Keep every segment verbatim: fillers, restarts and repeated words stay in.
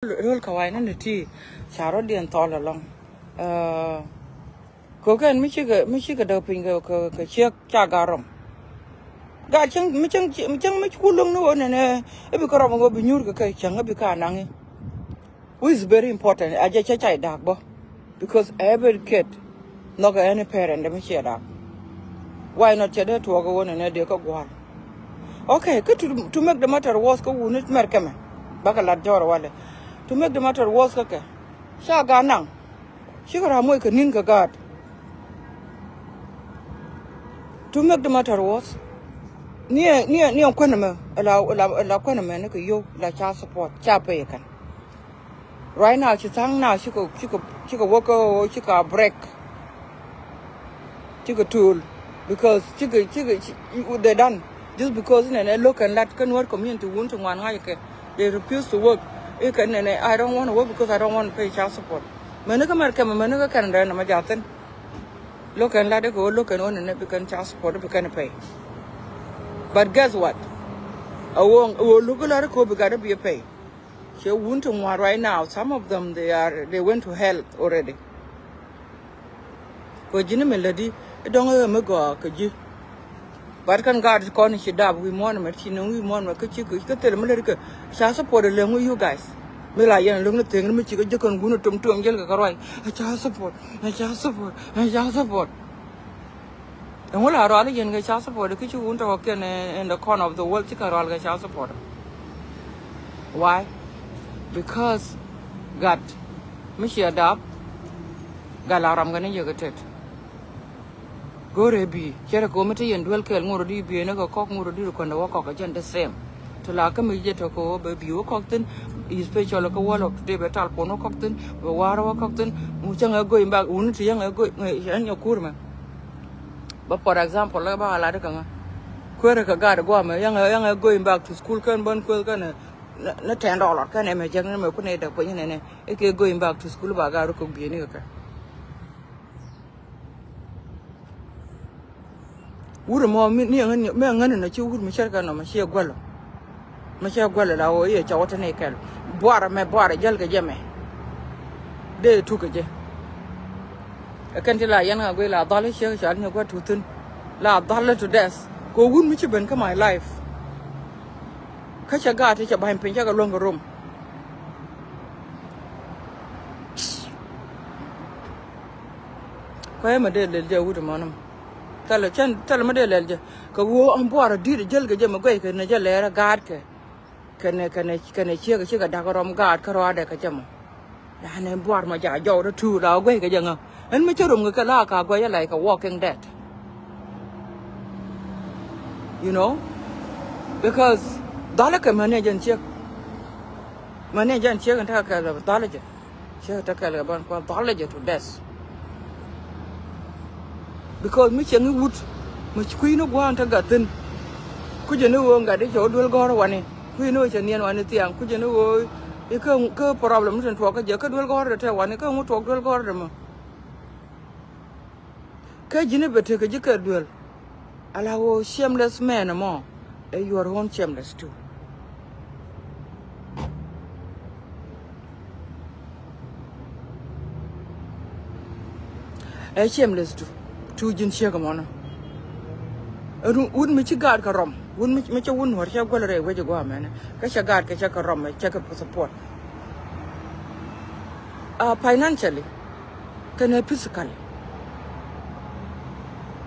Röl kɛ wa̱i̱ ni ni ti ca rɔ̱diɛn thɔl ɛlɔ̱ŋ. Kɛ kɛn mi cikɛ, mi cikɛ däk piny kɛ, kɛ, kɛ ciek ca gat rɔm. Gat cäŋ mi cäŋ, mi cäŋ mi ci ku lo̱ŋ ni ɣöö nɛnɛ i̱ bi kärɔm ɣöö bi nyuur kɛ kɛ cäŋ i̱ bi ka naŋ i̱. Which is very important. A jɛ cä cay da̱a̱k bä. Because every kid nhɔkɛ any parent dɛ mi ciɛ da̱a̱k. Why not cɛ dee tuɔɔk ɛ wä nɛnɛ dee kä gua̱a̱r? Okay, kä to, to make the matter worse kä wuni mɛr kɛmɛ. Bakɛ lat jɔɔr walɛ. To make the matter worse kä kɛ ca gat naŋ. Cikɛ ram moc kɛ ni̱n kɛ gaat. To make the matter worse, niɛ, niɛ, niɛ kuän ɛmɛ, la, la, la kuän ɛmɛ ni kɛ yio̱w, la child support, ca pay kɛn. Right now, ci tha̱a̱ŋ now, cikɛ, cikɛ, cikɛ wä kä, cikɛ break. Cikɛ tuul. Because cikɛ, cikɛ, ci, they done. Just because nɛnɛ lo̱k kɛn lat kä Nuer community wun ti ŋuan ŋa̱c kɛ. They refuse to work. I̱ kɛn nɛnɛ, I don't want to work because I don't want to pay child support. Mäni kä mɛr kɛmɛ, mäni kä kɛn dɛn nɛmɛ ja̱thin. Lo̱k kɛn lat i̱ kɛ ɣöö lo̱k kɛn ɣöö nɛnɛ bi kɛn child support, bi kɛn pay. But guess what? A ɣöö, a ɣöö lo̱k kä lat i̱ kɛ ɣöö bi gat i̱ bi pay. Cɛ wun ti ŋuan right now, some of them, they are, they went to hell already. Kɛ ji̱n mi lätdi i̱ dɔ̱ŋ ɛ mi gɔaa kɛ ji̱. But kɛn gaat kɔn ci dap wi̱i̱ muɔ̱ɔ̱n mɛ, ci nöŋ wi̱i̱ muɔ̱ɔ̱n mɛ, kä ci, kä thil mi lätdi kɛ, ca support ɛ lɛŋ wi̱i̱ you guys. Mi la yɛn lo̱ŋ ni thieŋ ni mi ci kä ji̱ kɛn wun ɛ tom tom jäl kɛ kɛ ruac. Ɛ ca support, ɛ ca support, ɛ ca support. Ɛŋu la rual i̱ yɛn kɛ child support kä ci wun tɔ̱ kɔ̱kiɛn in the corner of the world, cikɛ rual kɛ child support. Why? Because gat mi ciɛ dap, gat la ram kɛ ni yɛ kɛ tet. Go̱rɛ bi cɛ rɛ ko̱ mi te yɛn duel kɛɛl ŋot rɔ di bi ni kɛ kɔk, ŋot rɔ di rɔ kɔn dɛ wä kɔk kɛ jɛn the same. Ti la kä mi jɛ tɔk kɛ wä bɛ bi wä kɔk thin, especially kä wä lɔk ti dee bɛ tal puɔn wä kɔk thin, bɛ war wä kɔk thin. Ŋu cäŋ ɛ go̱y bak wun ti yäŋ ɛ go̱y, ɛn nyɛ kur mɛ. Bä for example, lɛ ba lat kä ŋä. Kuerɛ kɛ gat guamɛ, yäŋɛ, yäŋɛ going back to school kɛn bän kueth kɛn ni ten dollar kɛn ɛmɛ jɛk ni mɛ kunɛ däk piny nɛnɛ. Ikɛ going back to school ba gat rukuk bieni kɛ. Wur mɔ mi ni ŋän, mi ŋän ni ci wur mi cɛr kɛn nɔ mɛ ci guɛlɔ. Mi cɛ guɛl la wä i̱ cɔw te ni kɛl. Buar mɛ buar jäl kɛ jɛ mɛ. Dee tuk kɛ jɛ. Ɛ kɛn ti la yɛn ŋa guiy la dhal i̱ ciek cɔal ni guɛ tuth thi̱n. La dhal to death. Kɛ wun mi ci ben kä my life. Kä cɛ gaat ti cɛ ba̱ny piny cɛ kɛ luäŋ kɛ rom. Kɔyɛ mɛ dee lel jɛ wut mɔnɔ. Thɛlɛ cɛn, thɛlɛ mɛ dee lɛl jɛ kɛ ɣöö ɛn buarɛ di̱t jäl kɛ jɛ mɛ guɛc kɛ nɛ jɛ lɛɛrɛ gaatkɛ. Kɛnɛ, kɛnɛ, kɛnɛ ciek, ciek a da̱k rɔm gaat kä rɔadɛ kɛ jɛ mɔ. Yanɛ buar mɔ ja jɔw rɔ tuur la guɛc kɛ jɛ ŋä. Ɛn mi cä rom kɛ kɛ la ka guɛc a like a walking dead. You know? Because dhalɛ kɛ mɛnɛ jɛn ciek. Mɛnɛ jɛn ciek ɛn tekɛ kɛ lɛ dhalɛ jɛ. Ciek tekɛ lɛ ban kua̱r dhalɛ jɛ to death. Because mi cieŋ i̱ wut mi kui̱ ni gua̱a̱n te gat thi̱n. Kucä ni ɣöö gat i̱ cɛ wä duel gɔ̱r wani. Kui̱ ni ɣöö cɛ niɛn wani thiaŋ. Kucä ni ɣöö i̱ kä, kä problem tin tuɔɔk kä jɛ kä duel gɔ̱r dɛ te wani kä ŋu tuɔɔk duel gɔ̱r dɛ mɔ. Kä ji̱n i̱ bɛ tekɛ ji̱ kɛ duel. Ala ɣöö shameless man ɛmɔ. Ɛ your own shameless too. Ɛ shameless too. Too ji̱n ciek ɛmɔnɔ. Ɛn wut mi ci gaat kɛ rɔm. Wut mi, mi cɛ wut nuɔr cɛ guäl rɛy wec ɛ gua̱a̱ mɛnɛ. Kä cɛ gaat kɛ cɛ kɛ rɔm cɛ kɛ support. Uh, financially. Kɛnɛ physically.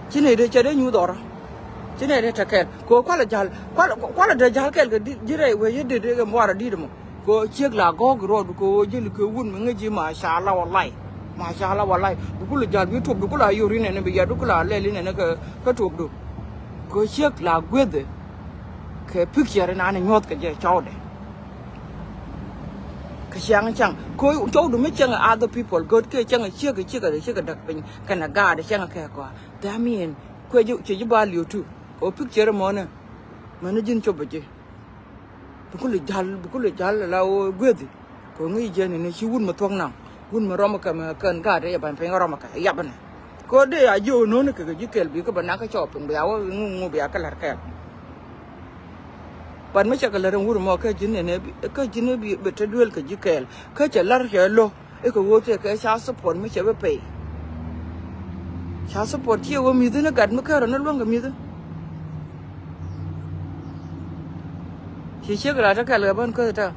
Ci nɛy dee cɛ dee nyuuth ɔrɔ. Ci nɛy dee te kɛɛl. Kɛ ɣöö kualɛ ja̱l, kualɛ, kualɛ dee ja̱l kɛɛl kɛ ji̱ rɛy wee yet dee dee kɛ muaarɛ di̱t ɛmɔ. Kɛ ɣöö ciek la gɔ̱ɔ̱k kɛ ruɔɔd kɛ ɣöö ji̱l kɛ wun mi ŋäc ji̱ masha Allah wallahi. Masha Allah wallahi. Bi kulɛ ja̱l bi tuɔp bi kulɛ a yor inɛnɛ bi yat bi kulɛ a lɛl inɛnɛ kɛ, kɛ tuɔpdu. Kɛ ɣöö ciek la guethɛ. Kɛ picture in an nyuɔ̱th kɛ jɛ cɔwdɛ. Kɛ ciaŋ caŋ. Kɛ cɔwdu mi cäŋ other people. Göt kɛ cäŋ ciek, ciek, ciek däk piny. Kɛnɛ gaat cäŋ kɛ kɔa. That mean, kuɛ ji̱, ci ji̱ ba li̱w tu. Kɛ picture mɔnɛ. Mɛn ji̱n cop ji̱. Bi kulɛ ja̱l, bi kulɛ ja̱l la wä guethi. Kɛ ŋi̱i̱c jɛ ni, ni ci wut mi thuɔ̱k naŋ. Wut mi rɔm kɛ mɛ kɛn gaat ɛ ban piny rɔm kɛ yap ni. Kɛ dee a ji̱ ɣä no̱o̱ni kɛ kɛ ji̱ kɛl bi kä bɛ nak kä cɔɔp piny bi a wä ŋu ŋu bi a kä la̱r kɛɛl. But mi cɛ kɛ lät ɛn wut ɛmɔ kä ji̱n nɛnɛ bi, kä ji̱n bi, bi te duel kɛ ji̱ kɛɛl. Kä cɛ lar cɛ lo̱ i̱ kɛ ɣöö tëë kɛ child support mi cɛ bi pay. Child support ciɛ ɣöö mi̱thi ni gat mi kärɔ ni luäŋ kɛ mi̱thi. Ci ciek rat te kɛl kɛ bän köth te.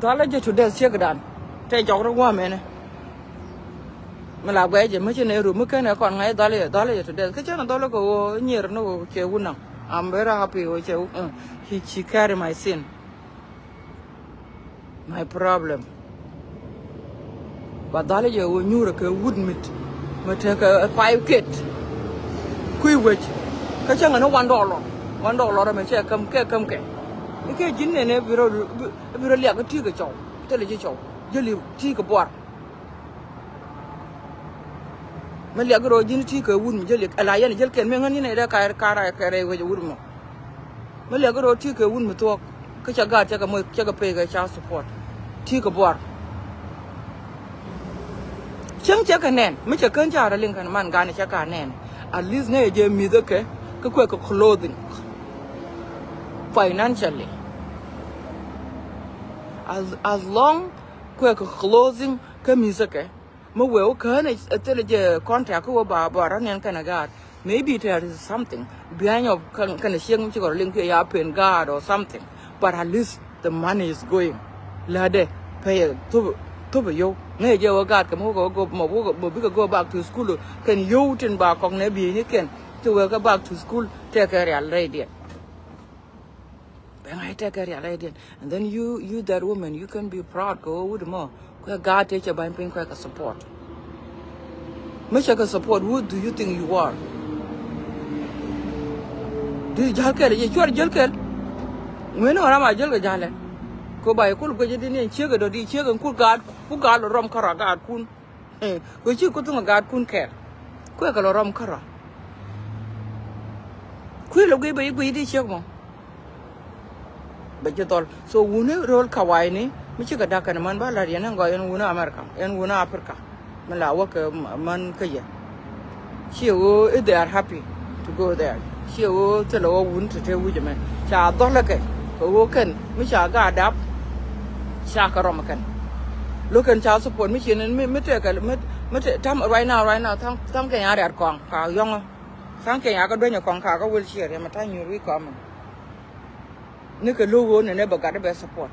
Dhɔl a jɛ to death ciek dan. Tɛ jɔk rɔ guam ɛnɛ. Mi la guɛc jɛ mi ci nɛ rum mi ken ɛ kɔn ŋa̱c dhɔl a jɛ, dhɔl a jɛ to death. Kä cɛn a dhɔl a kɛ ɣöö nyier ni ɣöö cɛ wun naŋ. I'm very happy ɣöö cɛ wun, uh, he, she carry my sin. My problem. Ba dhali jɛ wä nyuur kɛ wut mit. Mi tekɛ five kid. Kui̱ wec. Kä cäŋ ni one dollar. One dollar mi cɛ käm kɛ, käm kɛ. Ikɛ ji̱n nɛnɛ bi rɔ, bi rɔ liak kä ti̱i̱ kɛ cɔw. Thilɛ ji̱ cɔw. Jäli ti̱i̱ kɛ buar. Mi liak rɔ ji̱n ti̱i̱ kɛ wut mi jäli. Ala yɛn jäl kɛn mi ŋän yɛn ɛ dee ka, ka ra kɛ rɛy wec wut mɔ. Mi liak rɔ ti̱i̱ kɛ wut mi thuɔ̱k. Kä cɛ gaat cɛ kɛ moc, cɛ kɛ pay kɛ child support. Ti̱i̱ kɛ buar. Cäŋ cɛ kɛ nɛn mi cɛ kän ca rɔ liŋ kɛn man ganɛ cɛ ka nɛn. At least ŋäcɛ jɛ mi̱th kɛ kä kuɛ kɛ clothing. Financially. As, as long kuɛ kɛ clothing kä mi̱th kɛ. Mi wee wä kään ɛ thilɛ jɛ contact kä wä ba, ba rɔ nɛn kɛn ɛ gaat. Maybe there is something behind of kɛn, kɛn ɛ ciek mi cikɛ rɔ liŋ kiɛ ya pen gaat or something. But at least the money is going. Lädɛ pɛyɛ thop, thop ɛ yio̱w. Ŋäcɛ jɛ wä gaat kɛ mi wä kɛ wä go, mɔ wä kɛ, mɔ bikɛ go back to school. Kɛn yio̱w tin ba kɔk nɛ bieynikɛn. Ci wee kɛ back to school tɛkɛ rial rɛydiɛn. Bɛ ŋa̱c tɛkɛ rial rɛydiɛn. And then you, you that woman, you can be proud kɛ wä wut mɔ. Kuɛ gaat tëë cɛ ba̱ny piny kuɛ kɛ support. Mi cɛ kɛ support, who do you think you are? Di jäl kɛl, yɛ cuar jäl kɛl. Ŋueni ɣɔram a jäl kɛ jalɛ. Kɛ ba yɛ kul guecä di ni ɛn ciek kɛ dɔ̱ di ciek ɛn kul gaat, ku gaat lɔ rɔm kärɔa gaatkun. Kɛ ci ku thuŋ gaatkun kɛl. Kuɛ kɛ lɔ rɔm kärɔa. Kui̱ lɔ guic bɛ yi guic di ciek mɔ. Bɛ ji̱ dhɔl. So wuni ro̱l kawaini mi cikɛ da̱k kɛn män ba la̱t yɛn ɛn gɔɔy ɛn wuni America, ɛn wuni Africa. Mi la wäkɛ män kä yɛ. Ciɛ ɣöö if they are happy to go there. Ciɛ ɣöö thilɛ ɣöö wuni te te wi̱c ɛmɛ. Ca dhɔl ɛ kɛ kɛ ɣöö kɛn mi ca gaat dap. Ca kɛ rɔm ɛ kɛn. Lo̱k kɛn ca support mi ciɛ ni mi, mi tekɛ mi, mi te tam right now, right now tha̱a̱ŋ, tha̱a̱ŋ kɛn ya riat kɔaŋ ka yɔ̱ŋä. Tha̱a̱ŋ kɛn ya kä duenyɛ kɔaŋ ka kä wheelchair yɛ mɛ ta̱a̱ nyuur wi̱i̱ kɔaŋ mɛ. Ni kɛ lo̱k ɣöö nɛnɛ bɛ gat bɛ support.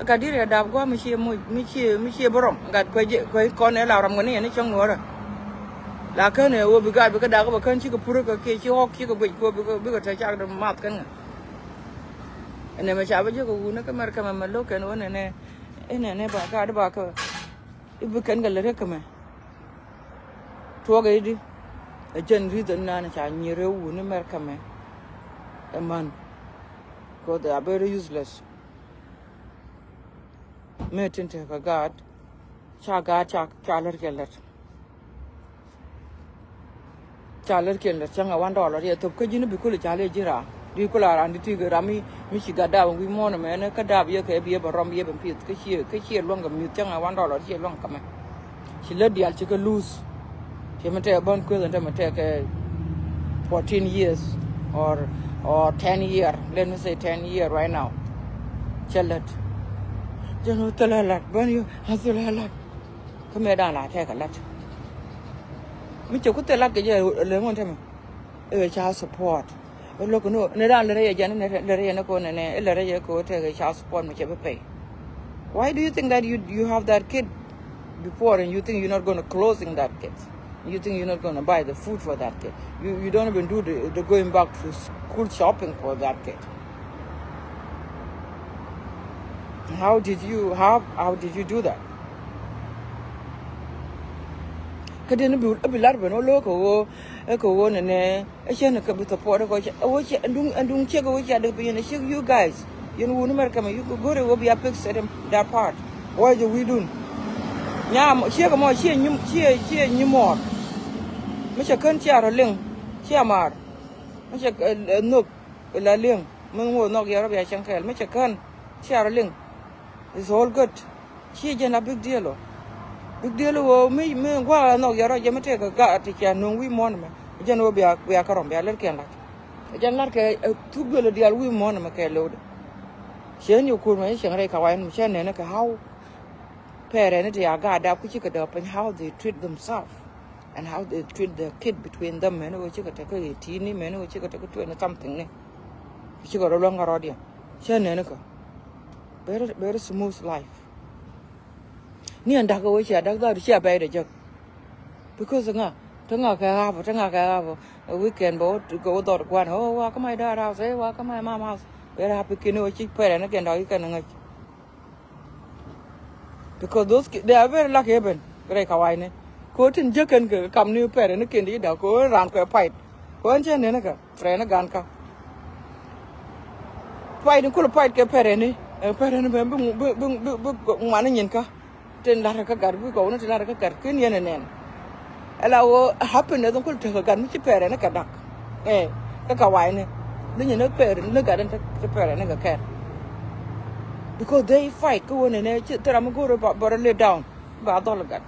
Gat diri a dap gua̱a̱ mi cie moc, mi cie, mi cie bi rɔm. Gat kuɛ jɛ, kuɛ kɔn ɛ la rɔm kɛ ni yɛn ni cäŋ nuɔ̱ɔ̱rä. La kän ɛ ɣöö bi gat bi kä dak bɛ kän cikɛ purä kɛ kiɛ ci ɣɔk cikɛ guic kɛ ɣöö bikɛ, bikɛ te cak di math kän ŋä. Ɛnɛ mɛ ca bä ji̱ kɛ wun ni kä mɛr kɛ mɛ mɛ lo̱k kɛn ɣöö nɛnɛ. Ɛ nɛnɛ ba gat ba kɛ i̱ bi kɛn kɛ lät ɛ kɛ mɛ. Tuɔɔk ɛ i̱di ɛ jɛn reason nan ca nyier ɛ wun ni mɛr kɛ mɛ. Ɛ män. 'Cause they are very useless. Mëë tin tekɛ gaat, ca gaat ca, ca lät kɛ lät. Ca lät kɛ lät cäŋ ɛ one dollar yɛ thop kä ji̱n bi kul ca lɛ ji̱ raa. Di kul a ran di ti kɛ ram mi, mi ci gat dap wi̱i̱ muɔ̱ɔ̱n ɛmɛ ni kä dap yɛ kɛ bi yɛ bɛ rɔm yɛ bɛ pith kä ciɛ, kä ciɛ luäŋ kɛ mi̱th cäŋ ɛ one dollar ciɛ luäŋ kä mɛ. Ci lät diaal ci kɛ lose. Ci mi tɛk bän kueth ɛn te mi tɛk kɛ fourteen years or, or ten year. Let me say ten year right now. Cɛ lät. Jɛn wä thilɛ lat bän yɛ a thilɛ lat. Kä mëë da̱a̱n la tɛk kɛ lat. Mi cɛ ku thilɛ lat kɛ jɛ lɛ ŋun te mi. Ɛ ca support. Look, no, ni ran lere yɛ jɛn, ni lere yɛ ni ko nene, lere yɛ ko te child support mi cɛ bi pay. Why do you think that you, you have that kid before and you think you're not gonna clothing that kid? You think you're not gonna buy the food for that kid? You, you don't even do the, the going back to school shopping for that kid. How did you, how, how did you do that? Kä den bi, bi lar ben o lo ko wo, e ko wo nene. Ɛ cɛn kɛ bi support kɔ cɛ ɛ wä cɛ ɛn duŋ, ɛn duŋ ciek ɛ wä cɛ dek piny ɛn ciek you guys. Yɛn wun America mɛ you go̱rɛ wä bia fix that part. Wä jɛ wi̱i̱dun. Nyam ciek ɛmɔ ciɛ nyim, ciɛ, ciɛ nyim mɔɔr. Mi cɛ kän ciɛ rɔ liŋ ciɛ maar. Mi cɛ ɛ nhök la liŋ mi ŋo̱o̱ nhɔk yɛ rɔ bia cɛŋ kɛɛl mi cɛ kän ciɛ rɔ liŋ. It's all good. Ciɛ jɛn a big deal ɔ. Big deal ɔ mi, mi gua̱a̱k a nhɔk yɛ rɔ jɛ mi tëëk a gaat ti cia no̱o̱ŋ wi̱i̱ muɔ̱ɔ̱n mɛ. Jɛn ɣöö bia, bia kärɔm bia lät kiɛn la̱t. Jɛn lar kɛ, eh, thuk duël dial wi̱i̱ muɔ̱ɔ̱n mɛ kɛ lo̱wdɛ. Cɛ ni kur mɛ cɛ cieŋ rɛy kawain mɛ cɛ nɛn kɛ how parent ni ti a gaat dap ku cikɛ dɔ̱ piny, how they treat themselves and how they treat their kid between them. Mɛn wä cikɛ tekɛ eighteen ni, mɛn wä cikɛ tekɛ twenty something ni. Cikɛ rɔ luäŋ kɛ rɔɔdiɛn. Cɛ nɛn kɛ very, very smooth life. Ni ɛn da̱k ɛ wee cia da̱k dha̱a̱t cia bɛy dɛ jek. Because ŋa te ŋa kɛ ɣa̱a̱p te ŋa kɛ ɣa̱a̱p ɛ weekend bɛ wä kɛ wä dhɔr gua̱n ɛ, oh, wa kä my dad house, eh, wa kä my mom house. Bɛ rap ikin ɛ wee ci pɛrɛ ni kɛn da̱k ikɛn ŋäc. Because those ki-, they are very lucky even rɛy kawayni. Ko tin jek kɛn kɛ kam ni pɛrɛ ni kɛn di da̱k ko ran kɛ fight. Ko ɛn cɛ nɛn kɛ. Pɛrɛni gan kä. Payit in kulɛ payit kɛ pɛrɛni, eh, pɛrɛni bɛ bi, bi, bi, bi, bi ŋuani nyin kä. Tin la̱rä kä gat, bi gɔwni tin la̱rä kä gat, kin yɛn ɛ nɛn. Ɛla wä happiness in kulɛ tekɛ gat mi ci pɛrɛni kɛ dak. Eh, kä kawayni. Li nyin ni pɛrɛni, ni gat in te, te pɛrɛni kɛ kɛr. Because they fight, kä wä nɛnɛ, ci, thil ram mi go̱o̱ri ba, ba rɔ let down. Ba dhɔl gat.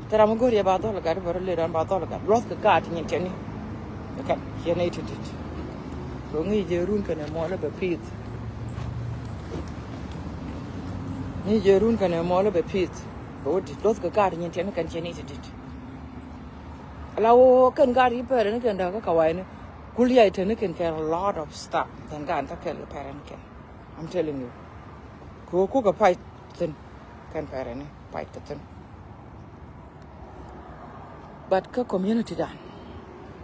Thil ram mi go̱o̱ri ba dhɔl gat, ba rɔ let down, ba dhɔl gat. Luɔth kɛ gaat nyin tiɛni. Kɛn, yɛn nɛy ti dit. Kɛ ŋi̱i̱c jɛ run kɛnɛ muɔlä bɛ pith. Ŋi̱i̱c jɛ run kɛnɛ muɔlä bɛ pith. Bɛ wä dit. Luɔth kɛ gaat nyin tiɛni kɛn tiɛni ti dit. Ala wä kɛn gaat yi pɛrɛni kɛn da̱k kä kawayni. Kul yay teni kɛn kɛ a lot of stuff. Kɛn gaat in tä kɛl kɛ pɛrɛni kɛn. I'm telling you. Kɛ wä kukɛ pay thin. Kɛn pɛrɛni pay kɛ thin. But kä community dan.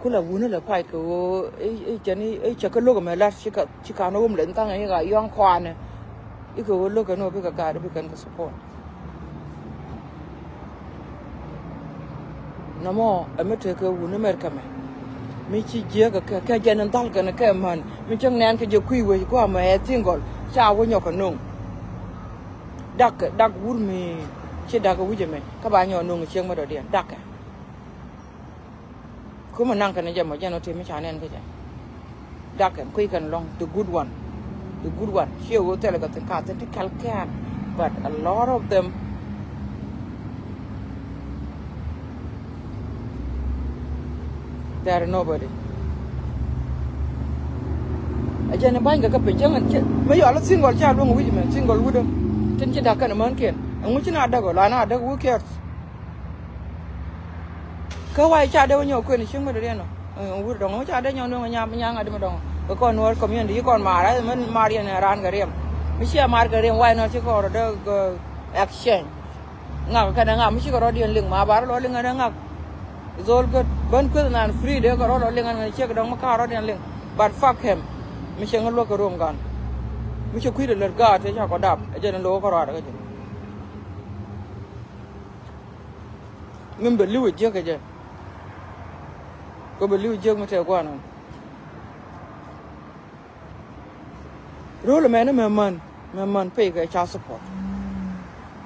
Kulɛ wuni lɛ pay kɛ wä i̱, i̱, cɛn i̱, i̱ cɛ kä lo̱k ɛmɛ lat ci ka, ci ka ni wum lɛ thaŋ i̱ ka yɔ̱ŋ kɔanɛ. I̱ kɛ wä lo̱k ɛn wä bikɛ gaat bikɛn kɛ support. Nɔmɔ ɛmɛ tekɛ wuni America mɛ. Mi ci jiäk kɛ, kɛ jɛn in dhal kɛn kɛ män. Mi cäŋ nɛn kɛ jɛ kui̱ wec guamɛ ɛ single. Ca wä nyɔk kɛ no̱ŋ. Dak, dak wur mi ci dak wi̱c ɛmɛ. Kä ba nyɔk no̱ŋ cieŋ mi dɔ̱diɛn. Dakɛ. Kumɛ naŋ kɛn jɛ mɔ jɛn wä ti mi ca nɛn kɛ jɛ. Dak kɛn kui̱ kɛn lɔŋ, the good one. The good one. Ciɛ wee thilɛ kɛ thin ka thin ti kɛl kɛɛl. But a lot of them, there are nobody. A jɛn i̱ ba̱ny kɛ kä piny cäŋ mi yɔal i̱ single ca luäŋ wi̱c mɛ, single wut ɛ. Tin ci dak kɛn män kiɛn. Ɛŋu ci na däk ɔ, la na däk, who cares? Kä why ca dee wä nyɔk kuën cieŋ mi dɔ̱diɛn ɔ. Wur dɔŋ wä ca dee nyɔk nueŋ nyam nyaŋ a di mi dɔŋ. Kɛ kɔn nuɔr community yi kɔn maar a mɛn maar yɛn raan kɛ riɛm. Mi cia maar kɛ riɛm why not ci kɔn rɔ dee exchange. Ŋak kɛn ɛ ŋak mi cikɛ rɔɔdiɛn liŋ ma bar lɔ liŋ ɛn ɛ ŋak. It's all good. Bän kueth nan free dee kɛ rɔɔd lɔ liŋ ɛn ɛ ciek dɔŋ mi ka̱a̱ rɔɔdiɛn liŋ. But fuck him. Mi cieŋ luäk kɛ rom gan. Mi ci kui̱dɛ lät gaat te ca kɔ dap ɛ jɛn lo̱k kɛ rɔɔd ɛ kɛ jɛ. Min bɛ li̱w jiäk kɛ jɛ. Kɛ bɛ li̱w jiäk mi tɛɛ gua̱a̱n ɣän. Ro̱l mɛn mɛ män mɛ män pay kɛ ca support.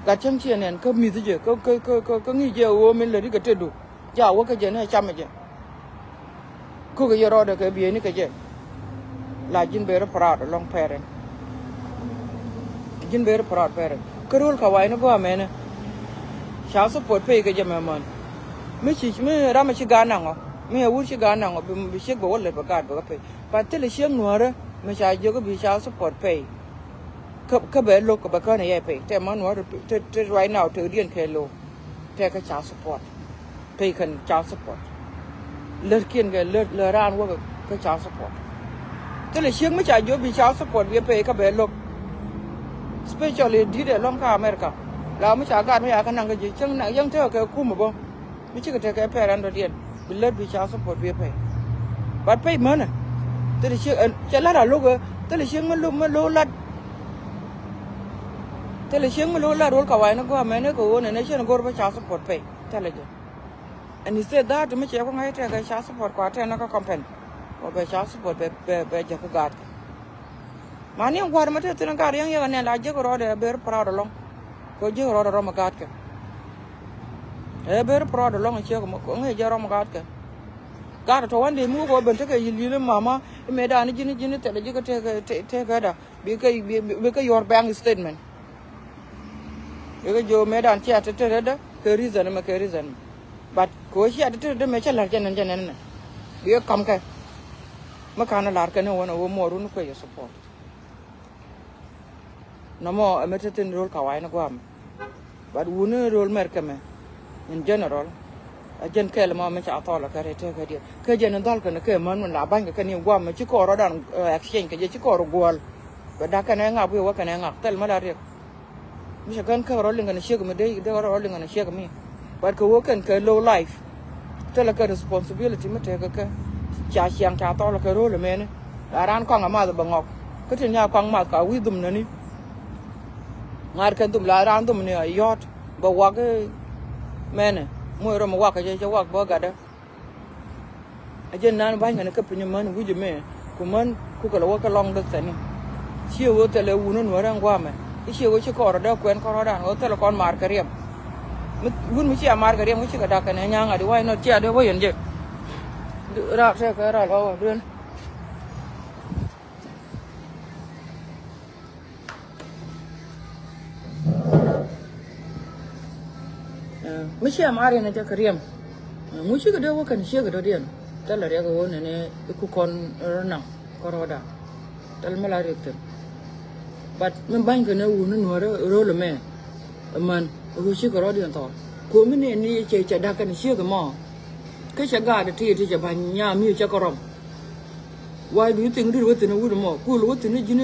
Gat cäŋ ciɛ nɛn kä mi̱th jɛ kä kä kä kä ŋi̱i̱c jɛ ɣöö min lät ikɛ tetdu. Ja wä kä jɛ ni ɛ camɛ jɛ. Kukɛ yɛ rɔɔdɛ kɛ bieyni kɛ jɛ. La ji̱n beri proud alɔŋ parent. Ji̱n beri proud parent. Kä ro̱l kɛ wa̱i̱ni gɔaa mɛnɛ. Ca support pay kɛ jɛ mɛmɔn. Mi ci mi ram mi ci gaat naŋɔ. Mi a wur ci gaat naŋɔ bi, bi ciek bɛ wä lät bɛ gaat bɛ kɛ pay. But thilɛ ciek nuäärä mi ca jiök bi ca support pay. Kä, kä bɛ lo̱k bɛ känɛ yɛ pay. Tɛ män nuäärä te, te right now te diɛn kɛ lo̱k. Tɛ kä ca support. Pay kɛn child support. Lär kiɛn kɛ lär, lär raan wä kɛ, kɛ child support. Thilɛ ciek mi ca jiök bi child support bi pay kä bɛ lo̱k. Especially di̱t ɛ lɔ̱ŋ kä America. La mi ca gaat mi ca kä naŋ kä ji̱ cäŋ naŋ yäŋ tekɛ kɛ kum ɛ bä. Mi cikɛ tekɛ parent dɔ̱diɛn bi lät bi child support bi pay. But pay mänɛ. Thilɛ ciek ɛ cɛ la̱t a lo̱k ɛ thilɛ ciek mi lo̱k mi lo̱k la̱t. Thilɛ ciek mi lo̱k la̱t ro̱l kɛ wa̱i̱ni gɔaa mɛni kɛ ɣöö nɛnɛ cɛn go̱r bä child support pay. Thilɛ jɛ. And he said that mi cɛ ku ŋa̱c tɛkɛ child support kua tɛn kä company. Kua bɛ child support bɛ, bɛ, bɛ jɛ kä gaat kɛ. Ma ni gua̱r ma te thin gaat yɛŋ yɛk anɛn la jek rɔɔdɛ ber proud alɔŋ. Kɛ jek rɔɔdɛ rɔm a gaat kɛ. Ɛ ber proud alɔŋ a ciek kɛ ŋäc jɛ rɔm a gaat kɛ. Gaat tɔ wan dee mi wä kɛ wä ben tekɛ yil yil mama. Imɛ dan ji̱n ji̱n thilɛ jek tekɛ, tekɛ da. Bikɛ, bi, bi, bikɛ your bank statement. Bikɛ jiök mëë dan cia te te rädä kɛ reason mɛ kɛ reason mɛ. But kɛ ɣöö cia te te rädä mëë cä la̱r jɛ nɛn jɛ nɛn nɛ. Bikɛ ka̱m kɛ. Mi ka̱n lar kɛn ɛ wän ɛ wä muɔɔr wun kuɛ yɛ support. Nɔmɔ ɛmɛ te thin ro̱l kawa̱a̱c ni gua̱a̱mɛ. But wuni ro̱l mɛr kɛmɛ in general. A jɛn kɛl mɔ mi ca thɔl kɛ rɛy tekä diɛ kä jɛn in dhɔl kɛn kɛ män wun la ba̱ny kɛ kɛn in gua̱a̱mɛ ci kɔɔr rɔdan, eh, exchange kɛ jɛ ci kɔɔr guɔl. Bɛ dak kɛn ɛ ŋak wi̱i̱ wä kɛn ɛ ŋak thil mɛ la riɛk. Mi cɛ kɛn kä rɔ liŋ kɛn ciek mi dee dee rɔ liŋ kɛn ciek mi. But kɛ wä kɛn kɛ low life. Thilɛ kɛ responsibility mi tekɛ kɛ. Ca ciaŋ ca thɔl kɛ ro̱l mɛni. La raan kɔaŋ a math bɛ ŋɔk. Kä tin nya kɔaŋ math ka wi̱i̱ dhum nani. Ŋa̱r kɛn dhum la raan dhum ni a yɔ̱t bɛ wak mɛnɛ. Muc rɔ mi wak kɛ cɛ cɛ wak bä gatdä. A jɛn nan ba̱ny kɛn kä piny män wi̱c mɛ ku män ku kɛ lɛ wä kä lɔŋ däk thɛni. Ciɛ wä thɛlɛ wun in wä rɛn guamɛ i̱ ciɛ wä ci kɔɔr dee kuɛn kɔrɔdan wä thɛlɛ kɔn mar kɛ riɛm. Mi wun mi ciɛ mar kɛ riɛm wä ci kɛ dak kɛn ɛ nyaŋ adi wa̱i̱ nɔt ciɛ dee wä yɛn jɛ. Rak tɛ kɛ ral wä wä duel. Mi ciɛ mar yɛn a jɛ kɛ riɛm. Ŋu cikɛ dee wä kɛn ciekɛ dɔ̱diɛn thilɛ riɛk ɣöö nɛnɛ iku kɔn rɔ naŋ kɔn rɔɔda. Thilɛ mi la riɛk thi̱n. But mi ba̱ny kɛn ɛ wuni nuɔ̱ɔ̱rä ro̱l ɛmɛ. Ɛmän ɛ ɣöö cikɛ rɔɔdiɛn thɔɔr ko̱mi nɛn ni cɛ cɛ da̱k kɛn ciekɛ mɔ. Kä cɛ gaat ɛ ti ti cɛ ba̱ny nyam mi cɛ kɛ rɔm. Why do you think dit wä thi̱n ɛ wut ɛmɔ kul wä thi̱n ɛ ji̱n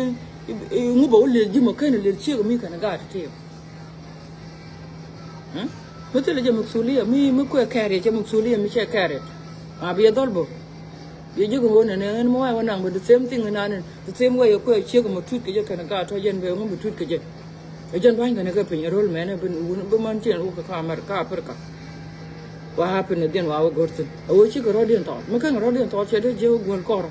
ɛ ŋu bɛ wä lël ji̱ mɔ ken ɛ lël ciekɛ mi kɛn ɛ gaat ɛ ti. Mi thilɛ jɛ muksuliya mi mi kuɛ kɛɛr yɛ cɛ muksuliya mi cɛ kɛɛr yɛ. Ma bi yɛ dhɔl bä. Yɛ ji̱ kɛ ɣöö nɛnɛ ɛn mi wa̱a̱ wä naŋ bä the same thing in an in the same way yɛ kuɛ ciek mɔ tut kɛ jɛ kɛn gaa tɔ jɛn bɛ ŋun bi tut kɛ jɛ. Ɛ jɛn dua̱ny kɛn kɛ piny ro̱l mɛn ɛ bi wun bi män tiɛn wuk kɛ ka America ka Africa. Wa happen ɛ dhiɛn wa wä go̱r thin ɛ wä cikɛ rɔ̱diɛn thɔɔl mi kɛn rɔ̱diɛn thɔɔl cɛ dee jiɛ wä guäl kɔrɔ.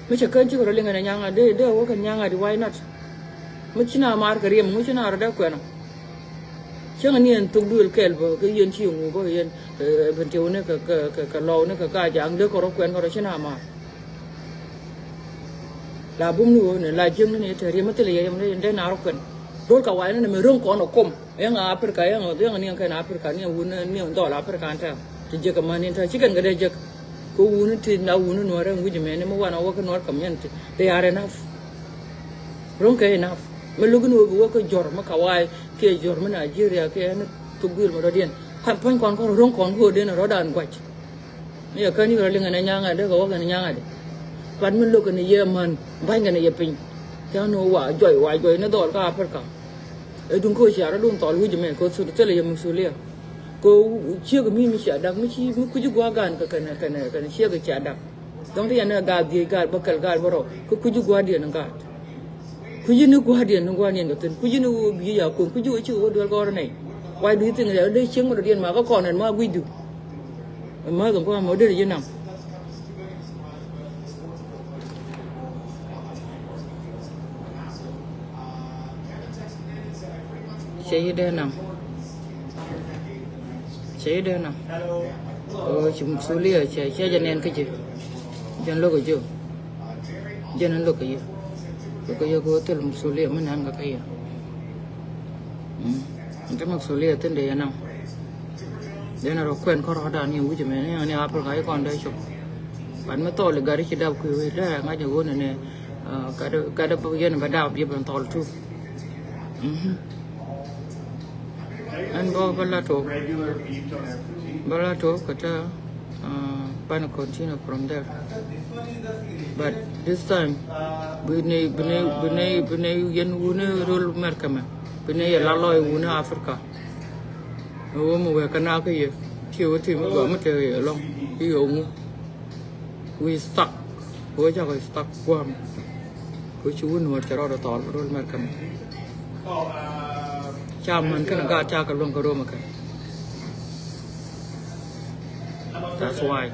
Mi cɛ kɛn cikɛ rɔ liŋ ɛn ɛ nyaŋ a dee dee wä kɛn nyaŋ a di why not. Mi ci na maar kɛ riɛm ŋu ci na rɔ dee kuɛn ɔ. Cäŋ ni ɛn thok duël kɛɛl bä kä yɛn ci ŋu bä yɛn. Ɛ ben tiɛw ni kɛ kɛ kɛ lɔw ni kɛ ka jaŋ dee kɛ rɔ kuɛn kɛ rɔ ci na maar. La bum ni ɣöö ni la jiäkni ni te riɛm mi thilɛ yɛ riɛm ni dee na rɔ kuɛn. Dol ka wayni ni mi ro̱ŋ kɔn ɔ kom. Yɛŋ Africa yɛŋ yɛŋ ni ɛn kɛn Africa ni ɛn wun ni ɛn dhɔl Africa ɛn tɛm ti jiäk ɛmän ni ɛn tɛm ci kɛn kɛ dee jiäk. Kɛ wuni ti na wuni nuɔrɛ wi̱c mɛni mi wan a wä kä nuɔr community. They are enough. Ro̱ŋ kɛ enough. Mi lo̱k in wä bi wä kä jɔr mi Kawai kiɛ jɔr mi Nigeria kiɛ ni thuk guil mi dɔ̱diɛn. Kan puɔ̱ny kɔn kɔn ro̱ŋ kɔn kɛ wä den rɔ̱dan guac. Mi yɛ kän yik rɔ liŋ ɛn ɛ nyaŋ ɛ dee kɛ wä kɛn nyaŋ ɛ dee. Kuat mi lo̱k kɛn yɛ män ba̱ny kɛn yɛ piny. Thia̱ŋ ni wä wa juɔy wa juɔy ni dhɔl kä Africa. Ɛ duŋ kä cia rɔ duŋ thɔl wi̱c mɛ kɛ thut thilɛ yɛ musulia. Kɛ ciek mi mi cia dak mi ci mi kuci gua̱a̱ gan kɛ kɛn kɛn kɛn ciek cia dak. Dɔ̱ŋ ti yɛn ɛ gaat dhiec gaat bä kɛl gaat bä rɔ kä kuci gua̱a̱diɛn gaat. Kuci ni gua̱a̱diɛn ni gua̱a̱diɛn kɛ thi̱n kuci ni wä bi̱i̱ ya kueŋ kuci wä ci wä duel kɔr nɛy. Why do you think that dee cieŋ mi dɔ̱diɛn ma kä kɔn ɛn ma gui̱cdu. Ɛn ma dhɔŋ kɔn ma wä dee ji̱ naŋ. Cɛ yi dee naŋ. Cɛ yi dee naŋ. Ɣöö ci masulia cɛ cɛ jɛ nɛn kä ji̱. Jɛn lo̱k ɛ ji̱. Jɛn in lo̱k ɛ yɛ. Lo̱k ɛ yɛ kɛ ɣöö thil masulia mi nɛn kä kä yɛ. Nti masulia thin dee yɛ naŋ. Dee na rɔ kuɛn kɔn rɔ̱dan ni wi̱c mɛ ni ni Africa yi kɔn dee cop. Ban mi thɔɔl i̱ gari ci dap kui̱ wi̱c dee ŋa̱c ɛ ɣöö ni ni. Gat gat yɛn bɛ dap yɛ ben thɔɔl tu. Ɛn bä bä la tok bä la tok kɛ tɛ. Banɛ continue from there. But this time bi ni bi ni bi ni bi ni yɛn wuni rol America mɛ bi ni yɛ la lɔy wuni Africa. Ɛ wä mi wee kɛ na kä yɛ ti wä ti mi gɔaa mi te yɛ lɔŋ i̱ yɛ ŋu. We stuck. Wä jakɔ stuck guam. Kɛ ci wä nuɔr cɛ rɔɔdɛ thɔɔl rol America mɛ. Ca män kɛn a gaat ca kɛ luäŋ kɛ Roma kɛn. That's why.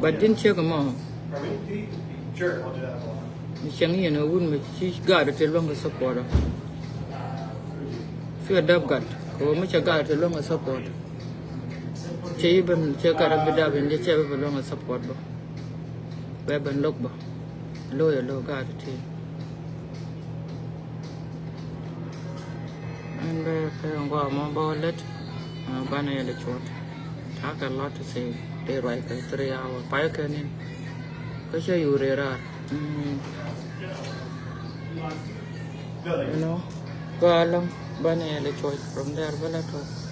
But din ciek mɔ. Mi cieŋ yɛn a wut mi ci gaat te luäŋ kɛ support. Fi a dap gat kɛ wä mi cɛ gaat te luäŋ kɛ support. Cɛ yi ben cɛ gat a bi dap in jɛ cɛ bi ben luäŋ kɛ support bä. Bɛ ben lo̱k bä. Lo̱ yɛ lo̱ gaat ti. Ɛn bɛ pɛ ŋuak mɔ bä wä lät. Banɛ yɛ lɛ cuɔt. Ta̱a̱ kɛ lot to say dee ruac kɛ three hour pay kɛ nin. Kä cä yur ri raar. Mm. You know, kä alɔŋ banɛ yɛl cuɔc from there bä la tɔk.